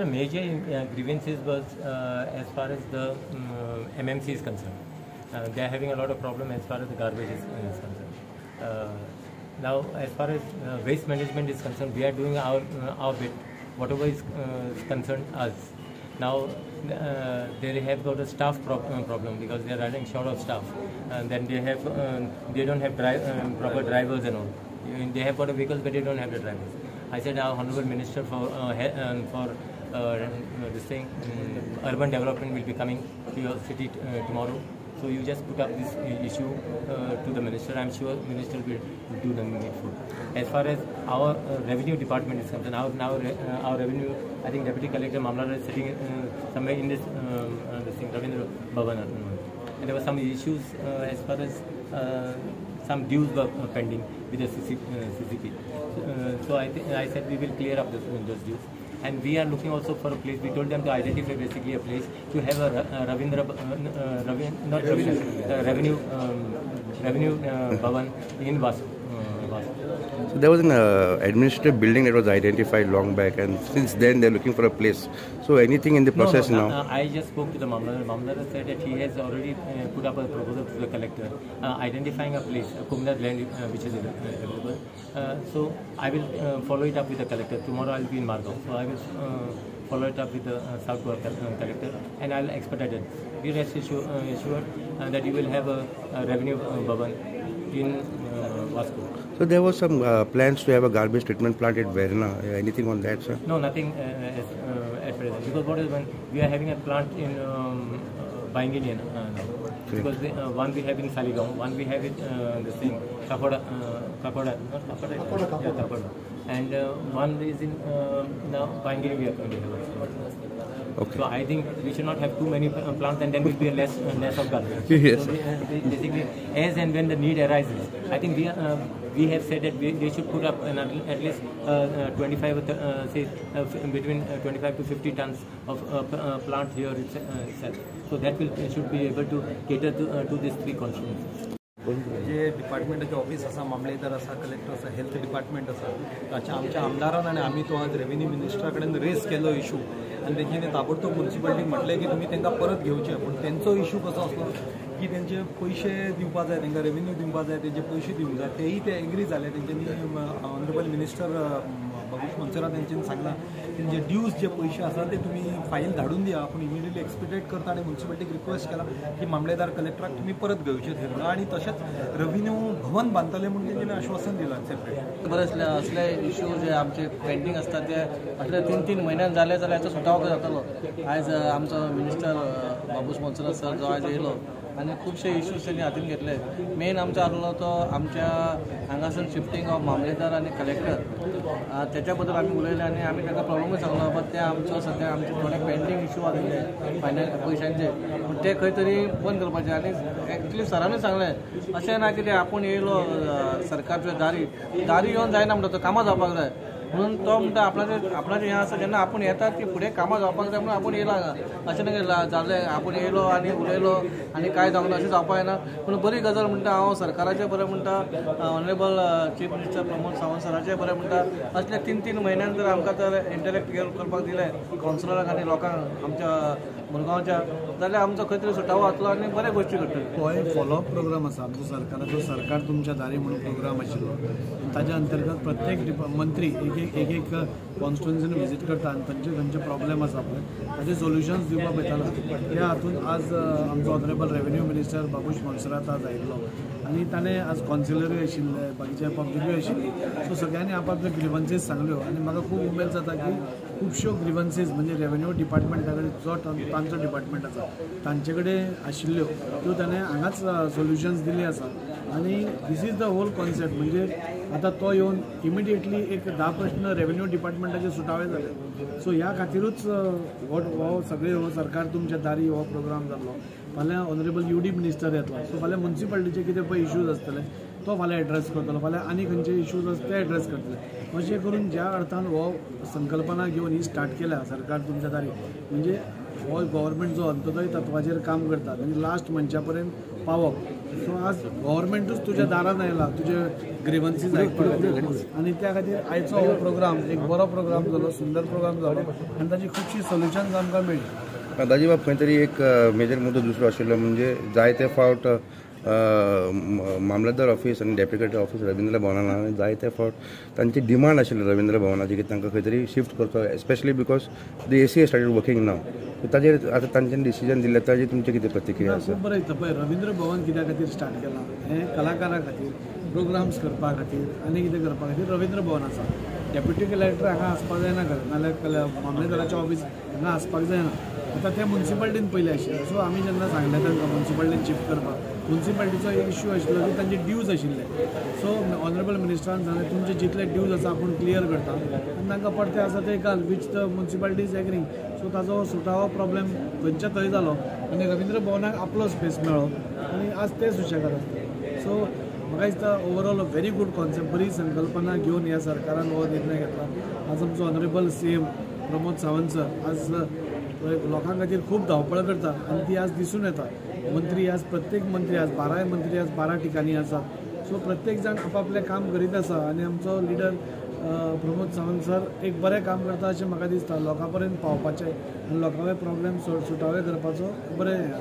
The major grievances was as far as the MMC is concerned. They are having a lot of problem as far as the garbage is concerned. Now, as far as waste management is concerned, we are doing our bit, whatever is concerned us. Now, they have got a staff problem because they are running short of staff, and then they have they don't have proper drivers and all. They have got a vehicles, but they don't have the drivers. I said our Honorable Minister for this thing, urban development will be coming to your city tomorrow. So you just put up this issue to the minister. I'm sure minister will do the needful. As far as our revenue department is concerned, our revenue, I think Deputy Collector Mamladar is sitting somewhere in this this thing, Ravindra Bhavan. And there were some issues as far as some dues were pending with the CCP. So I said we will clear up those dues. And we are looking also for a place. We told them to identify basically a place to have a revenue Bhavan in Vasco. So there was an administrative building that was identified long back, and since then they're looking for a place. So anything in the process now? I just spoke to the Mamladar. Mamladar said that he has already put up a proposal to the collector, identifying a place, a Kumnad land which is available. So I will follow it up with the collector. Tomorrow I'll be in Margao, so I will follow it up with the South Goa collector, and I'll expedite it. Be rest assured that you will have a revenue Bhavan in Vasco. So there was some plans to have a garbage treatment plant at Verna. Anything on that, sir? No, nothing at present. Because what is when we are having a plant in Bainginian now. Okay. Because one we have in Saligaon, one we have in this thing, Kakoda, not Kakoda, yeah, Kakoda. And one is in now Baingini we are going to have. Okay. So I think we should not have too many plants, and then will be less of garbage. Yes. So basically, as and when the need arises, I think we have said that they should put up at least 25, say between 25 to 50 tons of plant here itself. So that will should be able to cater to these three constituencies. जे डिपार्टमेंटाचे office आसा, मामलेदार आसा, collector आसा, health department आसा, ताच्या आमच्या आमदारान आनी आमी तो आज रेवेन्यू मिनिस्टरा कडेन रेज केलो इशू, आनी तेंच्यांनी ताबडतोब मुन्सिपालिटीक म्हटलें की तुमी तांकां परत घेवचे. पूण तेंचो इशू कसो आसलो की तेंचे पयशे दिवपा जाय, तांकां रेवेन्यू दिवपा जाय, तेंचे पयशे दिवंक जाय. तेय ते एग्री जाले. तेंच्यांनी ऑनरेबल मिनिस्टर बाबूश मोन्सेरात तेंच्यांनी सांगलां तेंचे ड्यूज जे पयशे आसा ते तुमी फायल धाडून दिया, आपूण इमिडिएटली एक्सपिडेट करता. आनी मुन्सिपालिटीक रिक्वेस्ट केला की मामलेदार कलेक्टराक तुमी परत घेवचे थंय म्हणून. आनी तशेंच रेवेन्यू भवन बांदतले म्हणून तेंच्यांनी आश्वासन दिलां सेपरेट. बरें आसले असले इश्यू जे आमचे पेंडींग आसता ते फाटल्या 3-3 म्हयन्यान जाले जाल्यार हाचो सुटावो जातलो. आयज आमचो मिनिस्टर बाबूश मोन्सेरात सर जो आयज येयलो आनी खुबशे इश्यूज तेणी हातीन घेतले. मेन आमचो आसलो तो आमच्या हांगासून शिफ्टींग ऑफ मामलेदार आनी कलेक्टर, तेच्या बद्दल आमी उलयले आनी आमी ताका प्रॉब्लमूय सांगलो. बट ते आमचो सद्या आमचे थोडे पेंडींग इश्यू आसले फायनल पयशांचे, पूण ते खंय तरी बंद करपाचे. आनी एक्चुली सरानूय सांगलें अशें ना की ते आपूण येयलो सरकारच्या दारी दारी येवन जायना म्हणटा, तो कामां जावपाक जाय म्हणून तो म्हणटा आपणाचें आपणाचें हें आसा, जेन्ना आपूण येता ती फुडें कामां जावपाक जाय म्हणून आपूण येयला हांगा. अशें न्ही जालें आपूण येयलो आनी उलयलो आनी कांय जावंक ना अशें जावपाक जायना. पूण बरी गजाल म्हणटा हांव सरकाराचें बरें म्हणटा, honourable chief minister Pramod Sawant सराचें बरें म्हणटा. असले 3-3 म्हयन्यान जर आमकां तर इंटरेक्ट करपाक दिलें कावन्सिलरांक आनी लोकांक आमच्या मुरगांवच्या, जाल्यार आमचो खंय तरी सुटावो जातलो आनी बऱ्यो गोश्टी घडटल्यो. हो एक फॉलोअप प्रोग्राम आसा आमचो सरकाराचो, सरकार तुमच्या दारी म्हणून प्रोग्राम आशिल्लो. ताच्या अंतर्गत प्रत्येक मंत्री एक एक एक कॉन्स्टिट्युन्सीन विजीट करता आनी तांचे खंयचे प्रॉब्लेम आसा पळय ताचे सोल्युशन्स दिवपाक पळयतालो. त्या हातून आज आमचो honourable revenue minister Babush Monserrate आज आयिल्लो आनी ताणें आज कावन्सिलरूय आशिल्ले, बाकीचे पब्लिकूय आशिल्ली. सो सगळ्यांनी आपआपले ग्रिवन्सीस सांगल्यो आनी म्हाका खूब उमेद जाता की खुबश्यो ग्रिवन्सीस म्हणजे रेवेन्यू डिपार्टमेंटा कडेन जो तांचो डिपार्टमेंट आसा तांचे कडेन आशिल्ल्यो त्यो ताणें हांगाच सोल्युशन्स दिल्ली आसा. आनी this is the whole concept. म्हणजे आतां तो येवन इमिडिएटली एक 10 प्रश्न रेवेन्यू डिपार्टमेंटाचे सुटावे जाले. सो ह्या खातीरूच हो सगळे हो सरकार तुमच्या दारी हो प्रोग्राम जाल्लो. फाल्यां ऑनरेबल यू डी मिनिस्टर येतलो, सो फाल्यां मुन्सिपालिटीचे कितें पळय इश्यूज आसतले तो फाल्यां एड्रेस करतलो, फाल्यां आनी खंयचे इश्यूज आसा ते एड्रेस करतले. अशें करून ज्या अर्थान हो संकल्पना घेवन ही स्टार्ट केल्या सरकार तुमच्या दारी, म्हणजे हो गव्हर्मेंट जो अंत्योदय तत्वाचेर काम करता म्हणजे लास्ट मनशा पर्यंत पावप सो आज गव्हर्मेंटूच तुज्या दारान आयला तुजे ग्रिवन्सीज आयकपा खातीर आनी त्या खातीर आयचो हो प्रोग्राम एक बरो प्रोग्राम जालो, सुंदर प्रोग्राम जालो आनी ताची खुबशी सोल्युशन्स आमकां मेळ्ळी. दाजीबाब, खंय तरी एक मेजर मुद्दो दुसरो आशिल्लो म्हणजे जायते फावट मामलेदार ऑफिस आनी डेप्युटी कलेक्टर ऑफिस रवींद्र भवनान आनी जायते फावट तांची डिमांड आशिल्ली रवींद्र भवनाची की तांकां खंय तरी शिफ्ट करचो, especially because the AC started working now. ताजेर आतां तांच्यानी डिसिजन दिल्लें, ताजेर तुमची कितें प्रतिक्रिया आसा? खूब बरें दिसता. पळय, रवींद्र भवन कित्या खातीर स्टार्ट केलां हें कलाकारां खातीर, प्रोग्राम्स करपा खातीर आनी कितें करपा खातीर रवींद्र भवन आसा. डेप्युटी कलेक्टर हांगा आसपाक जायना खरें, नाल्यार मामलेदाराचें ऑफिस हांगा आसपाक जायना. आतां तें मुन्सिपालिटीन पयलीं आशिल्लें. सो आमी जेन्ना सांगलें तांकां मुन्सिपालिटीन शिफ्ट करपाक, मुन्सिपालिटीचो एक इश्यू आशिल्लो की तांचे ड्यूज आशिल्ले. सो ऑनरेबल मिनिस्टरान सांगलें तुमचे जितले ड्यूज आसा आपूण क्लियर करता आनी तांकां परते आसा ते घाल, which the municipality is agreeing. So ताजो सुटावो प्रॉब्लेम थंयच्या थंय जालो आनी रवींद्र भवनाक आपलो स्पेस मेळ्ळो आनी आज ते सुशेगाद आसता. सो म्हाका दिसता overall a very good concept, बरी संकल्पना घेवन ह्या सरकारान हो निर्णय घेतला. आज आमचो honourable CM Pramod Sawant sir आज लोकां खातीर खूब धांवपळ करता आनी ती आज दिसून येता. मंत्री आज प्रत्येक मंत्री आज 12 मंत्री आज 12 ठिकाणी आसात. सो प्रत्येक जाण आपापलें काम करीत आसा आनी आमचो लिडर प्रमोद सावंत सर एक बरें काम करता अशें म्हाका दिसता. लोकां पर्यंत पावपाचें आनी लोकांचे प्रॉब्लेम सुटावे करपाचो बरें.